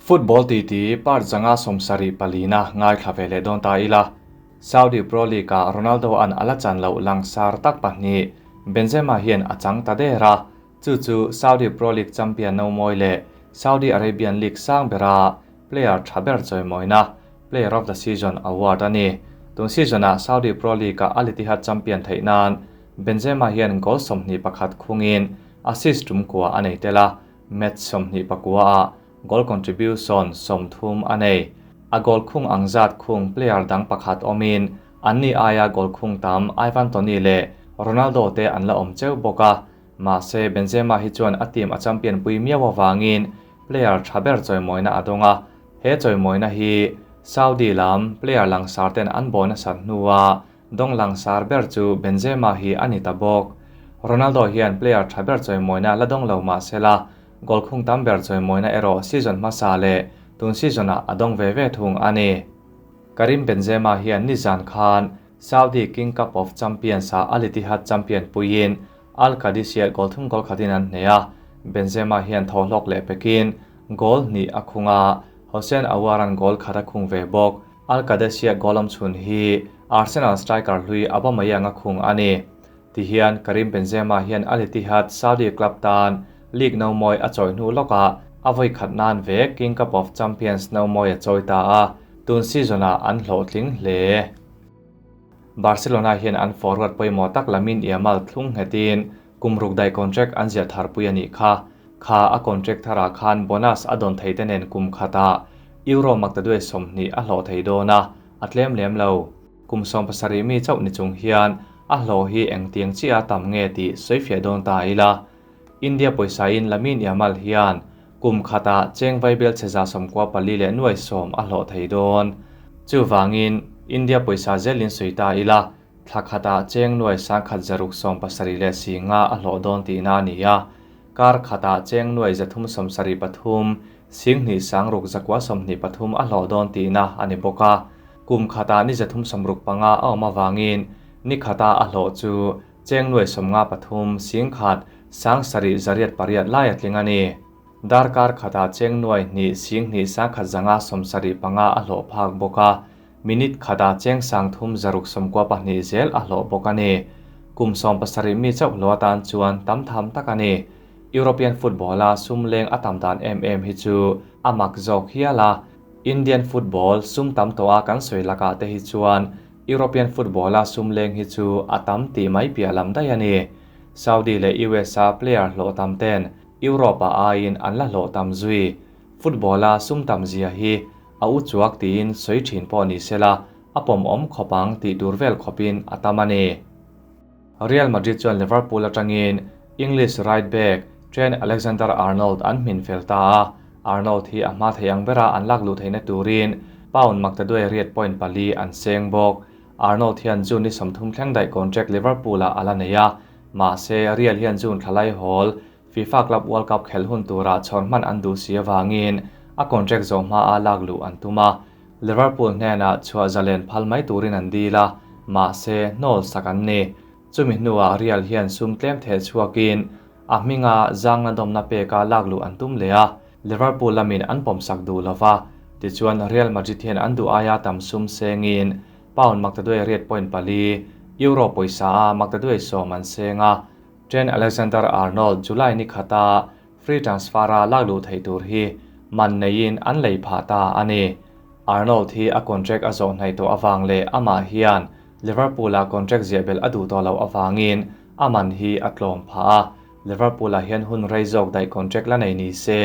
Football titi part 174 na ngaithla ve leh dawn ta ila. Saudi Pro League-ah Ronaldo-a'n a la chan loh langsar tak pahnih Benzema hian a chang ta der a, chu chu Saudi Pro League champion nomawi leh Saudi Arabian League sang bera player tha ber chawimawina Player of the Season award a ni. Tun season-ah Saudi Pro League-ah Al Ittihad champion theih nan Benzema hian goal 21 khungin assist tum kua a nei tel a, match 29-ah goal contribution 30 a nei. A goal khung ang zat khung player dang pakhat awmin an ni aia goal khung tam Ivan Toney leh Ronaldo te an la awm cheu bawk a, mahse Benzema hi chuan a team a champion pui miau avangin player tha ber chawimawina a dawng a, he chawimawina hi Saudi lam player langsar ten an bawh nasat hnua dawng langsar ber chu Benzema hi a ni ta bawk. Ronaldo hian player tha ber chawimawina la dawng lo mahsela goal khung tam ber chawimawina erawh season hmasa leh tun season-ah a dawng ve ve thung a ni. Karim Benzema hian nizan khan Saudi King Cup of Champions-ah Al Ittihad champion puiin Al Qadisiyah goal thum goal khatin an hneh a, Benzema hian thaw hlawk leh pekin goal hnih a khung a, Hossein Aouar-a'n goal khat a khung ve bawk. Al Qadisiyah goal awm chhun hi Arsenal striker hlui Aubameyang a khung a ni. Tihian Karim Benzema hian Al Ittihad Saudi club tan league nomawi a chawi hnu lawkah a vawi khat nan vek King Cup of Champions nomawi a chawi ta a, tun season-ah an hlawhtling hle. Barcelona hian an forward pawimawh tak Lamine Yamal thlung nghetin kum ruk dai contract an ziah thar pui a nih kha. Kha a contract tharah khan bonus a dawn thei te nen kum khatah Euro maktaduai 20 a hlawh thei dawn a, a tlem lem lo. Kum 17 mi chauh ni chung hian a hlawh hi engtiang chiah a tam nge tih sawifiah dawn ta ila. India pawisa in Lamine Yamal hian kum khatah cheng vaibel che 94 leh nuai 10 a hlawh thei dawn. Chuvangin India pawisa zelin sawi ta ila, thla khatah cheng nuai 1,670 leh 50 a hlawh dawn tihna a ni a. Kar khatah cheng nuai 373 2,623 a hlawh dawn tihna a ni bawk a. Kum khatah ni 365 a awm avangin ni khata a hlawh chu cheng nuai 53 1,000 7,800 lai a tling a ni. Darkar khatah cheng nuai 2 2 1,175 a hlawh phak bawk a, minute khatah cheng 3,692 zel a hlawh bawk a ni. Kum 17 mi chauh hlawh atan chuan tam tham tak a ni. European football-a sum leng a tam dan em em hi chu a mak zawk hial a. Indian football sum tam tawh a kan sawi lakah te hi chuan European football-a sum leng hi chu a tam tih mai piah lam daih a ni. Saudi leh USA player hlawh tam ten Europe-a aiin an la hlawh tam zui. Football-a sum tam zia hi a u chuak tiin sawi thin pawh ni sela a pawm awm khawp ang tih tur vel khawpin a tam a ni. Real Madrid chuan Liverpool atangin English right back Trent Alexander-Arnold an hmin fel ta a, Arnold hi a hma thei ang bera an lak luh theihna turin pound maktaduai riat point pali an seng bawk. Arnold hian June ni 30 thleng daih contract Liverpool-ah a la nei a, mahse Real hian June thlalai hawl FIFA Club World Cup khelh hun turah chhawr hman an duh si avangin a contract zawh hma a lak luh an tum a. Liverpool hnenah chhuah zalen phal mai turin an dil a, mahse hnawl sak an ni. Chumi hnuah Real hian sum tlem theh chhuakin a hminga zangna dawmna peka lak luh an tum leh a, Liverpool lamin an pawm sak duh lova. Tichuan Real Madrid hian an duh aia tam sum sengin pound maktaduai riat point pali, euro pawisa a maktaduai 10 an seng a. Trent Alexander-Arnold July ni khata free transfer-a lak luh theih tur hi man neiin an lei phah ta a ni. Arnold hi a contract a zawh hnaih tawh awang leh amah hian Liverpool-a contract ziah bel a duh tawh loh awangin a man hi a tlawm phah a. Liverpool-ah hian hun rei zawk daih contract la nei ni se,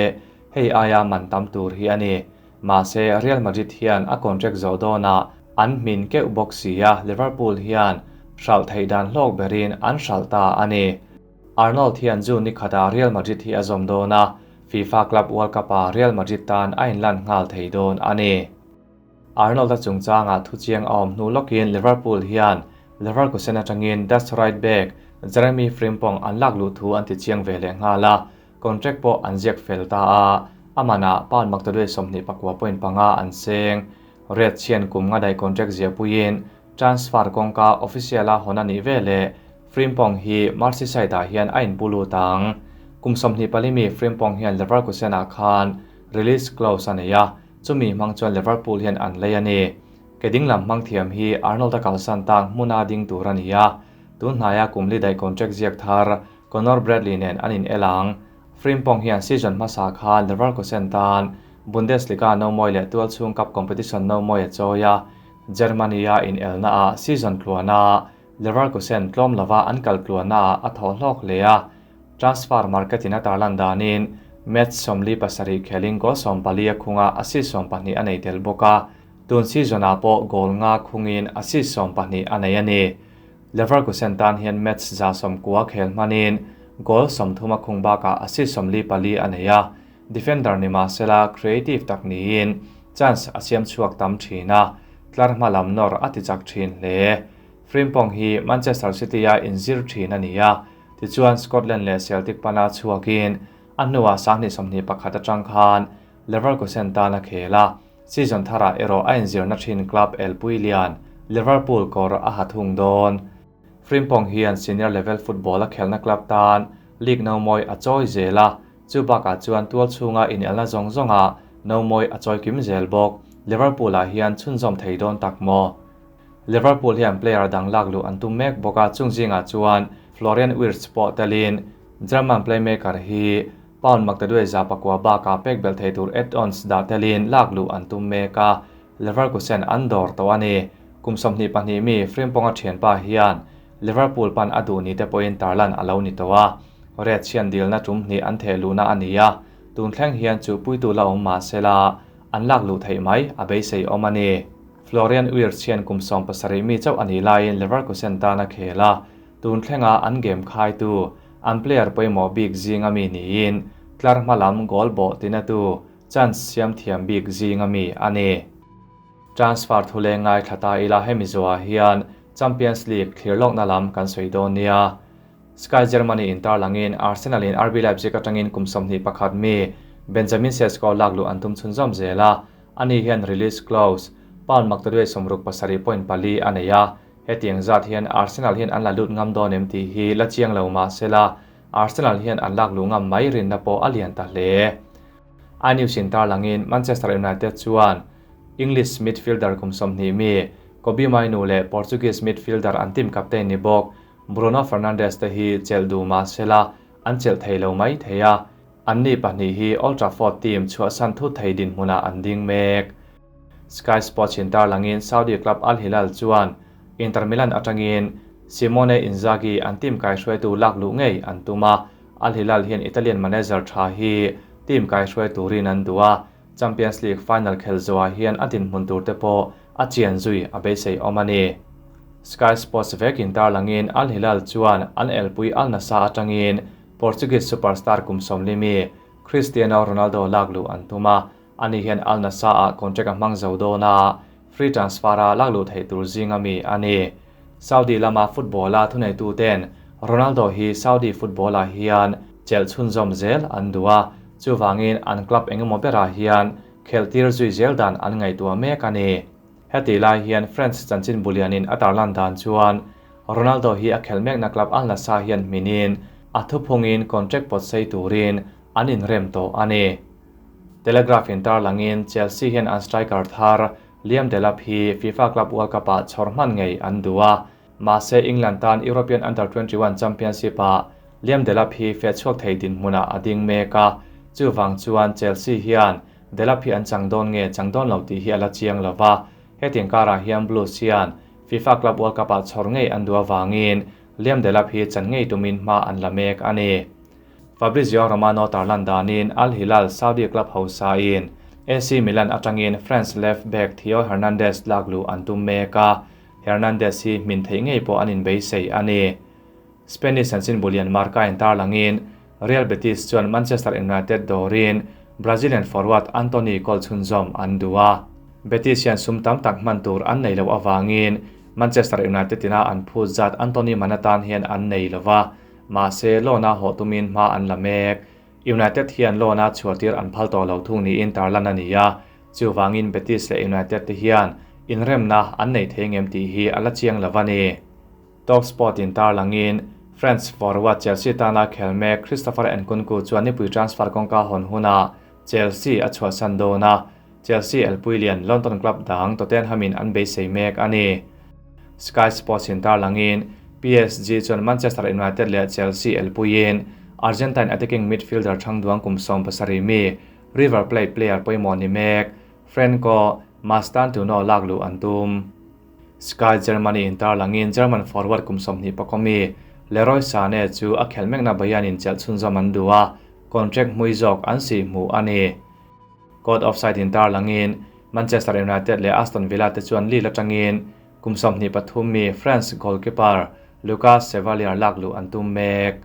hei aia man tam tur hi a ni. Mahse Real Madrid hian a contract zawh dawnah an hmin keuh bawk si a, Liverpool hian hralh theih dan hlawk berin an hralh ta a ni. Arnold hian June ni khatah Real Madrid hi a zawm dawn a, FIFA Club World Cup-ah Real Madrid tan a inlan nghal thei dawn a ni. Arnold-a chungchangah thu chiang a awm hnu lawkin Liverpool hian Leverkusen atangin Dutch right back Jeremy Frimpong an lak luh thu an ti chiang ve leh nghal a, contract pawh an ziak fel ta a, a manah pound maktaduai 29.5 an seng. Reds hian kum nga daih contract ziah puiin transfer kawngka official-a hawn a nih ve leh Frimpong hi Merseyside-ah hian a inpu lut ang. Kum 24 mi Frimpong hian Leverkusen-ah khan release clause a nei a, chumi hmang chuan Liverpool hian an lei a ni. Ke dinglam hmang thiam hi Arnold-a kalsan tak hmuna ding tur a ni a, tun hnaia kum li daih contract ziak thar Conor Bradley nen an in el ang. Frimpong hian season hmasa khan Leverkusen tan Bundesliga nomawi leh tualchhung cup competition nomawi a chawi a, Germany-a inelnaah season tluana Leverkusen tlawm lova an kal tluanaah a thawh hlawk hle a. Transfer market in a tarlan danin match 47 khelin goal 14 a khung a, assist 12 a nei tel bawk a. Tun season ah pawh goal nga khungin assist 12 a nei a ni. Leverkusen tan hian match 190 khel hmanin goal 30 a khung bakah assist 44 a nei a. Defender ni mahsela creative tak niin chance a siam chhuak tam thin a, tlar hma lam nawr a ti chak thin hle. Frimpong hi Manchester City-a inzir thin a ni a, tichuan Scotland leh Celtic pana chhuakin a hnuah 2021 atang khan Leverkusen tan a khel a, season tharah erawh a inzirna thin club elpui lian Liverpool kawr a ha thung dawn. Frimpong hian senior level football a khelna club tan league nomawi a chawi zel a, chu bakah chuan tual chhunga inelna zawng zawngah nomawi a chawi kim zel bawk. Liverpool-ah hian chhunzawm thei dawn tak maw? Liverpool hian player dang lak luh an tum mek bawk a, chung zingah chuan Florian Wirtz pawh telin German playmaker hi pound maktaduai za pakua bakah pek belh thei tur add-ons dah telin lak luh an tum mek a, Leverkusen an dawr tawh a ni. Kum 22 mi Frimpong-a thianpa hian Liverpool pan a duh ni te pawhin tarlan a lo ni tawh a, Reds hian dilna tum hnih an theh luhna a ni a, tun thleng hian chu puitu la awm mahsela an lak luh theih mai a beisei awm a ni. Florian Wirtz hian kum 17 mi chauh a nih laiin Leverkusen tan a khel a, tun thlenga an game khaitu an player pawimawh bik zinga mi niin tlar hma lam goal bawh tinatu chance siam thiam bik zinga mi a ni. Transfer thu leng ngai thla ta ila hemi zuah hian Champions League thlir lawkna lam kan sawi dawn nia. Sky Germany in tarlangin Arsenal in RB Leipzig atangin kum 21 mi Benjamin Sesko lak luh an tum chhunzawm zel a, ani hian release clause pound maktaduai 67.4 a nei a, hetiang zat hian Arsenal hian an la lut ngam dawn em tih hi la chiang lo mahsela Arsenal hian an lak luh ngam mai rinna pawh a lian ta hle. iNews in tarlangin Manchester United chuan English midfielder kum 20 mi Kobbie Mainoo leh Portuguese midfielder an team captain ni bawk Bruno Fernandes te hi chelh duh mahsela an chelh thei lo mai thei a, an ni pahnih hi Old Trafford team chhuahsan thu thei dinhmunah an ding mek. Sky Sports in tarlangin Saudi club Al Hilal chuan Inter Milan atangin Simone Inzaghi an team kaihruaitu lak luh ngei an tum a, Al Hilal hian Italian manager tha hi team kaihruai turin an duh a, Champions League final khel zuah hian a dinhmun tur te pawh a chian zui a beisei awm a ni. Sky Sports vekin tarlangin Al Hilal chuan an elpui Al Nassr atangin Portuguese superstar kum 40 mi Cristiano Ronaldo lak luh an tum a, ani hian Al Nassr ah contract a hmang zo dawn a, free transfer a lak luh theih tur zinga mi a ni. Saudi lama football a thuneitu ten Ronaldo hi Saudi football ah hian chelh chhunzawm zel an duh a, chuwangin an club engemaw berah hian khelh tir zui zel dan an ngaihtuah mek a ni. Heti lai hian French chanchin bulianin a tarlan dan chuan Ronaldo hi a khelh mekna club Al Nassr hian hminin a thuphungin contract pawt sei turin an inrem tawh a ni. Telegraph in tarlangin Chelsea hian an striker thar Liam Delap hi FIFA Club World Cup ah chhawr hman ngei an duh a, mahse England tan European Under-21 Championship ah Liam Delap hi fe chhuak thei dinhmunah a ding mek a, chuwang chuan Chelsea hian Delap hi an chang dawn nge chang dawn lo tih hi a la chiang lova, hetiang karah hian Blues hian FIFA Club World Cup ah chhawr ngei an duh awangin Liam Delap hi chan ngei tumin hma an la mek a ni. Fabrizio Romano tarlan danin Al Hilal Saudi club hausa in AC Milan atangin France left back Theo Hernandez lak luh an tum mek a, Hernandez hi hmin thei ngei pawh an inbeisei a ni. Spanish chanchin bulian Marca in tarlangin Real Betis chuan Manchester United dawrin Brazilian forward Antony kawl chhunzawm an duh a. Betis hian sum tam tak hman tur an nei lo awangin Manchester United ina an phut zat Antony manatan hian an nei lova, mahse loan-a hawh tumin hma an la mek. United hian loan-a chhuahtir an phal tawh lo thung niin tarlan a ni a, chuwangin Betis leh United te hian inremna an nei thei ngem tih hi a la chiang lo a ni. Top Sport in tarlangin French forward Chelsea tana khel mek Christopher Nkunku chuan nipui transfer kawngka hawn huna. Chelsea a chhuahsan dawn a, Chelsea elpui lian London club dang Tottenham in an beisei mek a ni. Sky Sports in tarlangin PSG chuan Manchester United leh Chelsea elpuiin Argentine attacking midfielder changduang kum 17 mi River Plate player pawimawh ni mek Franco Mastantuono lak luh an tum. Sky Germany in tarlangin German forward kum 24 mi Leroy Sane chu a khelh mekna Bayern in chelh chhunzawm an duh a, contract hmui zawk an si hmuh a ni. Caught Offside in tarlangin Manchester United leh Aston Villa te chuan Lille atangin kum 23 mi France goalkeeper Lucas Chevalier lak luh an tum mek.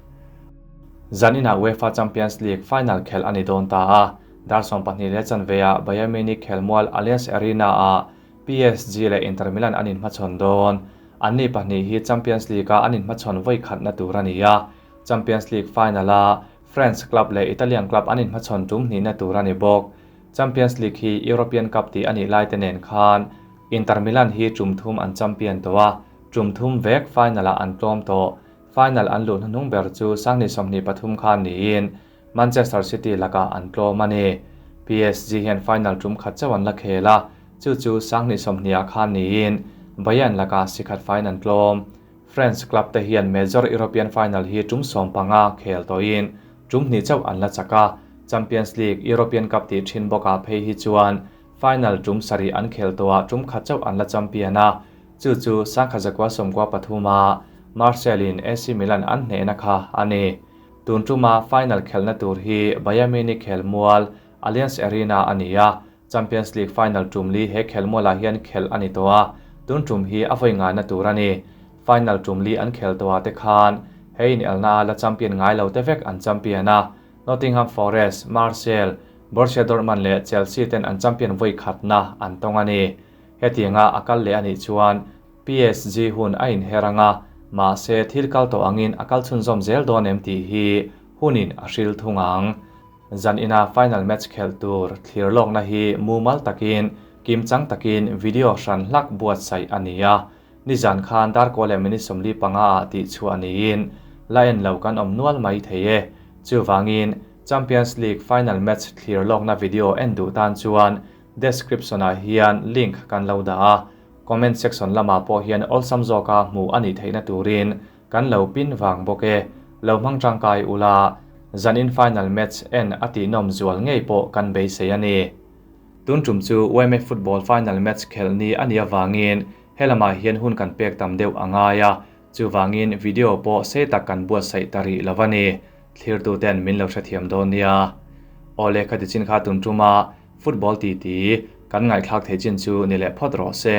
Zanina UEFA Champions League final khel ani dawn ta a, dar 12 leh chanve-ah Bayern Munich khelmual Allianz Arena-ah PSG leh Inter Milan an inhmachhawn dawn. Anni pahnih hi Champions League-a an inhmachhawn vawi khatna tur a ni a, Champions League final-a French club leh Italian club an inhmachhawn tum hnihna tur a ni bawk. Champions League hi European Cup tih a nih lai te nen khan Inter Milan hi tum thum an champion tawh a, tum thum vek final-ah an tlawm tawh. Final an luh hnuhnung ber chu sangni 23 khan niin Manchester City lakah an tlawm a ni. PSG hian final tum khat chauh an la khel a, chu chu sangni 20 ah khan niin Bayern lakah sikhat fain an tlawm. French club te hian major European final hi tum 15 khel tawhin tum hnih chauh an la chak a. Champions League, European Cup tih thin bawkah phei hi chuan final tum sarih an khel tawhah tum khat chauh an la champion a, chu chu sangkhat zakua sawmkua pathuma Marseille in AC Milan an hnehna kha a ni. Tun tuma final khelna tur hi Bayern Munich khelmual Allianz Arena a ni a, Champions League final tum li he khelmualah hian khel a ni tawh a, tun tum hi a vawi ngaina tur a ni. Final tum li an khel tawhah te khan he in elna la champion ngai lo te vek an champion a, Nottingham Forest, Marseille, Borussia Dortmund leh Chelsea ten an champion vawi khatna an tawng a ni. Hetianga a kal leh a nih chuan PSG hun a inher anga, mahse thil kal tawh angin a kal chhunzawm zel dawn em tih hi hunin a hril thung ang. Zan ina final match khelh tur thlir lawkna hi mumal takin kim chang takin video hran hlak buatsaih a ni a. Nizan khan dar kaw leh minute 45 ah tih chhuah niin la en lo kan awm nual mai thei e. Chuwangin Champions League final match thlir lawkna video en duh tan chuan description ah hian link kan lo dah a, comment section lamah pawh hian awlsam zawka hmu a nih theihna turin kan lo pin vang bawk e. Lo hmang tangkai ula, zanin final match en a tih nawm zual ngei pawh kan beisei a ni. Tun tum chu UMF football final match khel ni a nih awangin helamah hian hun kan pek tam deuh angai a, chuwangin video pawh sei tak kan buatsaih ta rih lo a ni. Thlir tu ten min lo hrethiam dawn nia. Awle khati chin kha tun tuma football ti ti kan ngaihthlak thei chin chu ni leh phawt rawh se.